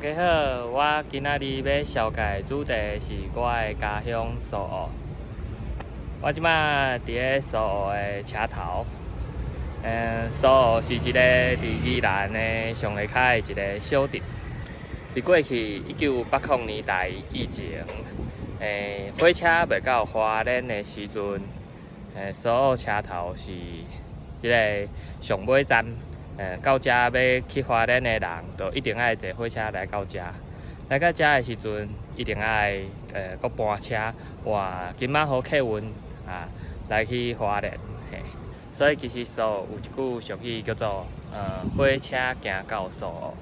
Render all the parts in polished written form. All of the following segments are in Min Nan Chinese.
家好，我今仔日欲紹介的主題是我的家鄉蘇澳。我這馬佇咧蘇澳的車頭。蘇澳是一个佇宜蘭的上下跤的一个小鎮。佇過去1980年代以前，火車袂到花蓮的時陣，蘇澳車頭是這个上尾站。到遮欲去花蓮的人，就一定愛坐火車來到遮。來到遮的時陣，一定愛閣搬車換金馬湖客運啊，來去花蓮。嘿，所以其實蘇澳有一句俗語叫做火車行到蘇澳，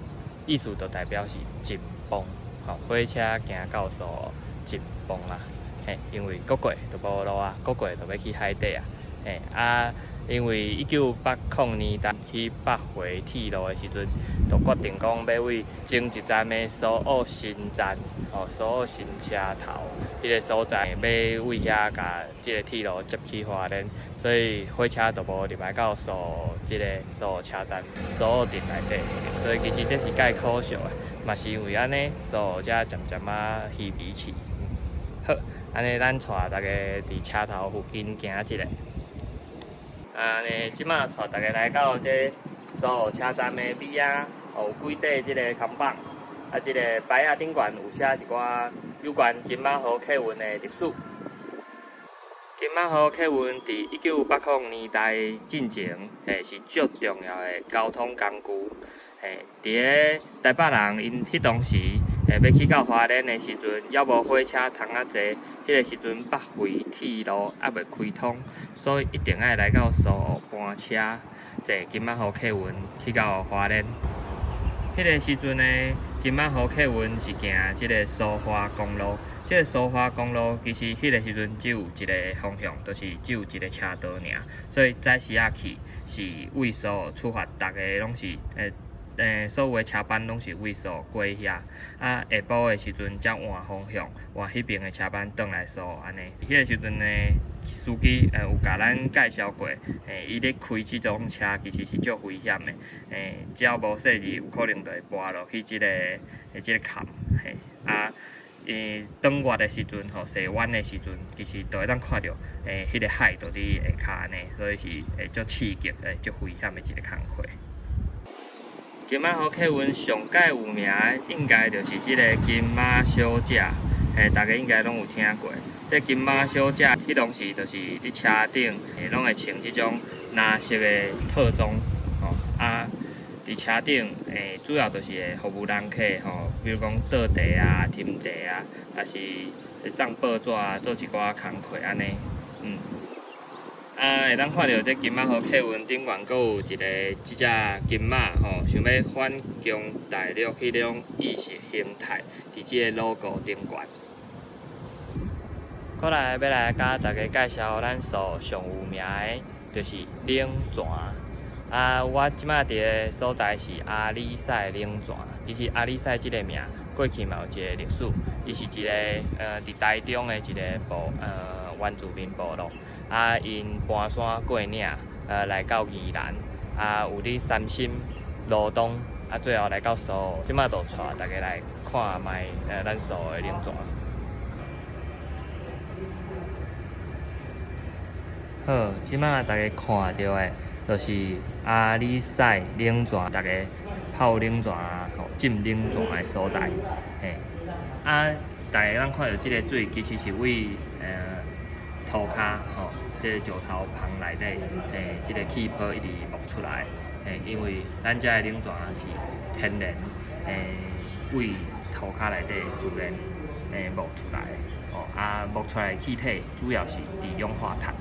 意思就代表是真崩。吼，火車行到蘇澳真崩啊！嘿，因為閣過就無路啊，閣過就欲去海底啊。嘿啊！因為1980年代起北迴鐵路的時陣，就決定講欲為前一站的蘇澳新站，吼，蘇澳新車頭彼个所在，欲為遐共這个鐵路接去花蓮，所以火車就無入來到蘇澳這个蘇澳車站、蘇澳鎮內底。所以其實這是蓋可惜的，嘛是因為按呢，蘇澳才漸漸仔稀微去。好，按呢咱帶大家佇車頭附近行一下。按呢，這馬帶大家來到這蘇澳車站的尾仔，有幾塊這个看板，啊，這个牌仔頂懸有寫一寡有關金馬湖客運的歷史。金馬湖客運佇1980年代進前，嘿，是足重要的交通工具。嘿，佇咧台北人𪜶彼當時，欲去到花蓮的時陣，猶無火車通啊坐。彼个時陣北迴鐵路猶未開通，所以一定愛來到蘇澳搬車坐金馬湖客運去到花蓮。彼个時陣呢，金馬湖客運是行這个蘇花公路。這个蘇花公路其實彼个時陣只有一个方向，就是只有一个車道爾。所以早時仔去是為蘇澳出發，逐个攏是所有的車班攏是為蘇澳過遐，啊，下晡的時陣才換方向，換彼爿的車班轉來蘇澳按呢。彼个時陣呢，司機有共咱介紹過，伊咧開這種車其實是足危險的，只要無細膩，有可能就會跋落去這个崁，嘿，啊，轉彎的時陣吼，踅彎的時陣，其實就會當看著，彼个海就佇下跤按呢，所以是會足刺激、會足危險的一个工課。金馬湖客運上蓋有名的，應該就是這个金馬小姐，嘿，大家應該攏有聽過。這金馬小姐，彼當時就是佇車頂，攏會穿這種藍色的套裝，吼，啊，佇車頂，主要就是會服務人客，吼，比如講倒茶啊、斟茶啊，抑是送報紙啊，做一寡工課按呢，嗯。啊，會當看著這金馬湖客運頂懸閣有一个這隻金馬吼，想欲反攻大陸彼種意識形態，佇這个 logo 頂懸。過來欲來共大家介紹咱蘇澳上有名的，就是冷泉。啊，我這馬佇的所在是阿里屎冷泉。其實阿里屎這个名，過去嘛有一个歷史，伊是一个佇台中的一个原住民部落。啊，𪜶搬山過嶺，來到宜蘭，啊，有佇三星、羅東，啊，最後來到蘇澳，這馬就帶大家來看覓，咱蘇澳的冷泉。好，這馬大家看著的，就是阿里屎冷泉，大家泡冷泉吼、浸冷泉的所在。嘿，啊，大家通看著這个水，其實是為塗跤吼，這个石頭縫內底，這个氣泡一直冒出來，嘿，因為咱遮的冷泉是天然，為塗跤內底自然冒出來的，哦，啊，冒出來的氣體主要是二氧化碳。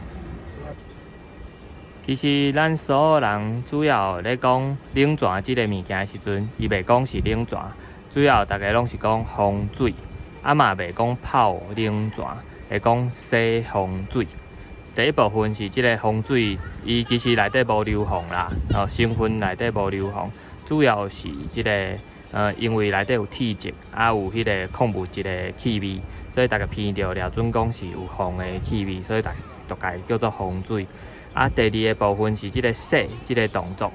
其實咱所有人主要咧講冷泉這个物件的時陣，伊袂講是冷泉，主要大家攏是講風水，啊嘛袂講泡冷泉。會講洗風水，第一部分是這个風水，伊其實內底無硫磺啦，哦，成分內底無硫磺，主要是這个，因為內底有鐵質，啊有彼个礦物質的氣味，所以大家聞著掠準講是有磺的氣味，所以大就共伊叫做風水。啊，第二个部分是這个洗這个動作，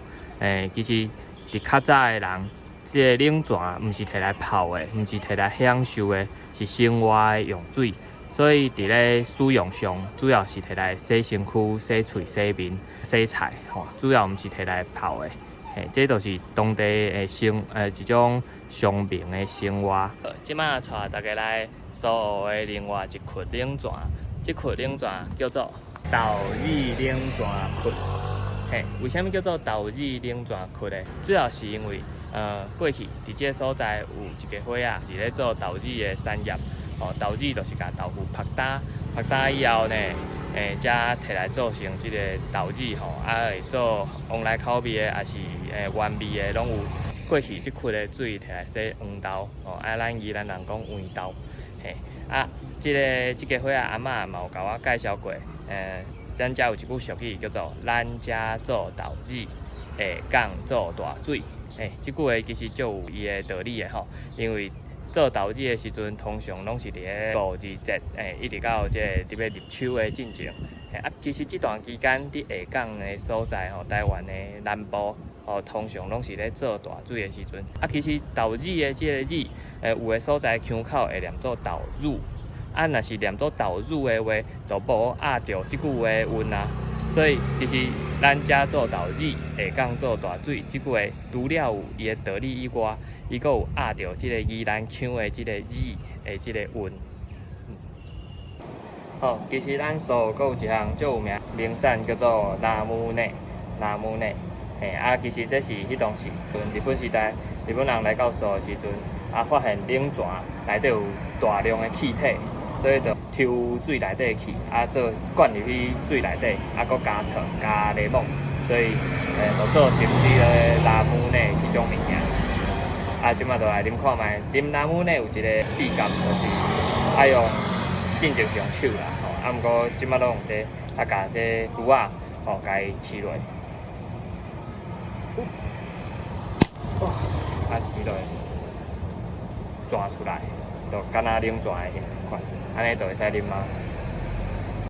其實佇較早的人，這个冷泉毋是提來泡的，毋是提來享受的，是生活的用水。所以佇咧使用上，主要是提來洗身軀、洗喙、洗面、洗菜，吼，主要毋是提來泡的。嘿，這就是當地的生，一種鄉民的生活。這馬帶大家來蘇澳的另外一窟冷泉，這窟冷泉叫做豆子冷泉窟。嘿，為啥物叫做豆子冷泉窟呢？主要是因為，過去佇這个所在有一家伙仔是咧做豆子的產業。哦，豆子就是共豆腐曝焦，曝焦以後呢，才提來做成這個豆子吼，啊會做旺來口味的，抑是原味的攏有。過去這窟的水提來洗黃豆，吼，啊咱宜蘭人講黃豆，嘿，啊，這家伙仔阿嬤嘛有共我介紹過，咱遮有一句俗語叫做“咱遮做豆子，下港做大水”，嘿，這句話其實足有伊的道理的吼，因為做豆子的時陣，通常攏是佇咧五二節，一直到這個佇欲入秋的進前。啊，其實這段期間，佇下港的所在吼，台灣的南部吼，通常攏是咧做大水的時陣。啊，其實豆子的這个字，有的所在腔口會念做豆乳，啊，若是念做豆乳的話，就無押著這句話的韻啊。所以其實咱遮做豆子，下港做大水，這句話除了有伊的道理以外，伊閣有押著這个宜蘭腔的這个字的這个韻。好，其實咱蘇澳閣有一項足有名名產叫做拉姆內，拉姆內。嘿，啊，其實這是彼當時日本時代，日本人來到蘇澳的時陣，啊，發現冷泉內底有大量的氣體，所以就抽水內底氣，啊，做灌入去水內底，啊，閣加糖加檸檬，所以就做成這个拉姆內這種物件。啊，這馬就來啉看覓，啉拉姆內有一个秘訣，就是愛用進前是用手啦，吼，啊，毋過這馬攏用這個，啊，共這個珠仔，吼，共伊試落。哇！啊，伊就會彈出來，就敢若冷泉的彼款，按呢就會使啉啊。